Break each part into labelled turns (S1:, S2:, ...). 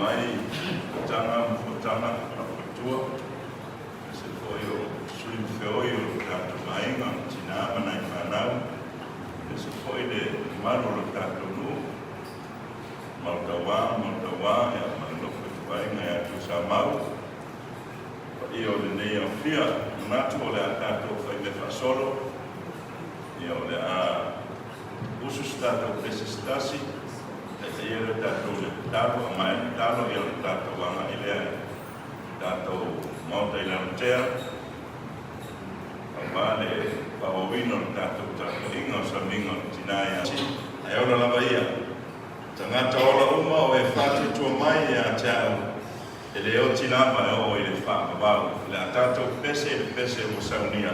S1: mai fonotaga ma fonotaga faufautua, aemaise foi o sui ma feoi o lo tatou aiga, o tina ma nai fanau, aemaise foi le mamalu o lo tatou nuu, Mautauā, Mautauā, ia ma le nofo ituaiga ia Tuisamau, paia o lenei aofia. Manatu o le a tatou faimea faasolo, ia o le a usu se tatou pese se tasi, taitaia lea tatou i le tatalo, a maea le tatalo, ia ona tatou agai lea i le tatou Maota i Lalotea, aua le faaauauina o le tatou tapuaiga o sauniga o le tina ia Ae ola lava ia. Tagata ola uma o e faatuatua mai ia te au, e le oti lava e oo i le faavavau. O le a tatou pese i le pese ua saunia.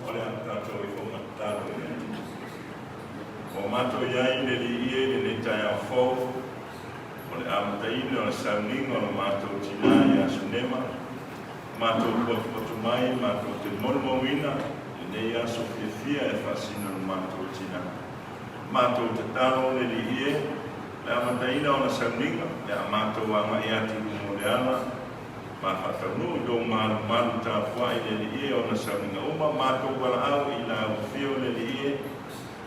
S1: O le a tatou ifo ma tatalo i le Atua. Ua matou i ai le Alii e i lenei taeao fou, o le amataina o le sauniga o lo matou tina ia Sunema, matou potopoto mai matou te molimauina lenei aso fiafia e faasino i lo matou tina. Matou tatalo le Alii e, le amataina o ona sauniga, le a matou agai atu i luma o le ala, Ma faataunuu i lou malumalu tapuai le Alii e ona sauniga uma, matou valaau i la ufio le Alii e,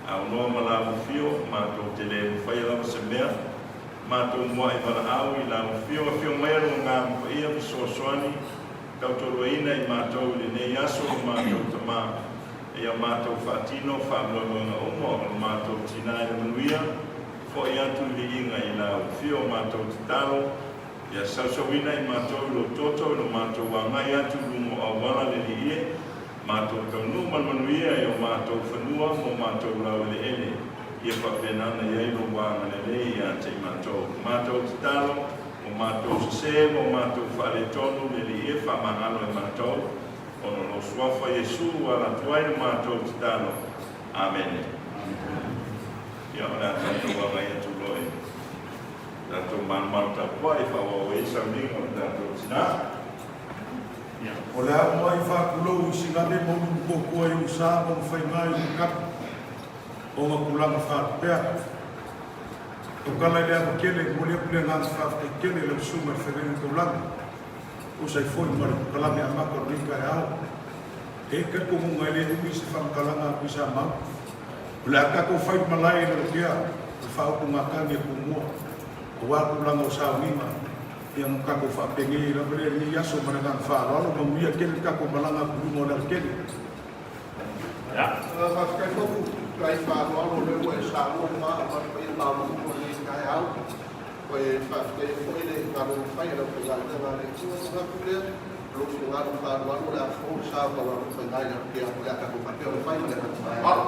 S1: aunoa ma la ufio, matou te le mafaia lava se mea, matou muai valaau i la ufio, afio maia lo Agaga Paia fesoasoani, tautoaluaina i matou i lenei aso lo matou Tama, ia matou faatino faamoemoega uma o lo matou Tina i le manuia, foi atu i liiga i la ufio matou tatalo, Ia sausauina i matou i lou toto i lo matou agai atu i luga o auala le Liie, matou taunuu ma le manuia i o matou fanua ma o matou laueleele, ia faapena ona i ai lou agalelei ia te i matou. Matou tatalo, o matou sese ma o matou faaletonu le Liie faamagalo e matou, ona o lou Suafa Iesu ua ala atu ai le matou tatalo. Amene. Ia o le a tatou agai atu loa i. Tatou malumalu tapuai e faaauau ai sauniga o le tatou tina.
S2: O le a muai faatulou i Sigale ma Uluulukokoa i ou sa ma ona faiga i ou kapu, ona tulaga faalupea. Tautala i le ava tele, e momoli atu le agaga faafetai tele i lau Susuga i le Feagaiga Taulagi, tusa ai foi ma le polokalame amata o lenei taeao. E talitonuga e le umi se faamatalaga a Tuisamau. O le a tatou fai le malae i Lalotea o le faautugatagi a Tumua aua tulaga o sauniga ia ma tatou faapenei ai lava lea i lenei aso ma le agaga faaaloalo. Manuia tele le tatou malaga atu i luma o le alatele.
S3: Faafetai Fofu, faafetai faaaloalo o lea ua e saua le ma ma le paia maualuga o lenei taeao. Ua e faafetaia foi le galuega fai a le aufaigaluega a le Atua. Ona manatu lea, o lou finagalo faaaloalo o le a fou le sa o taualuga faiga i Lalotea o le a tatou faapea ona fai ma le agaga faaaloalo.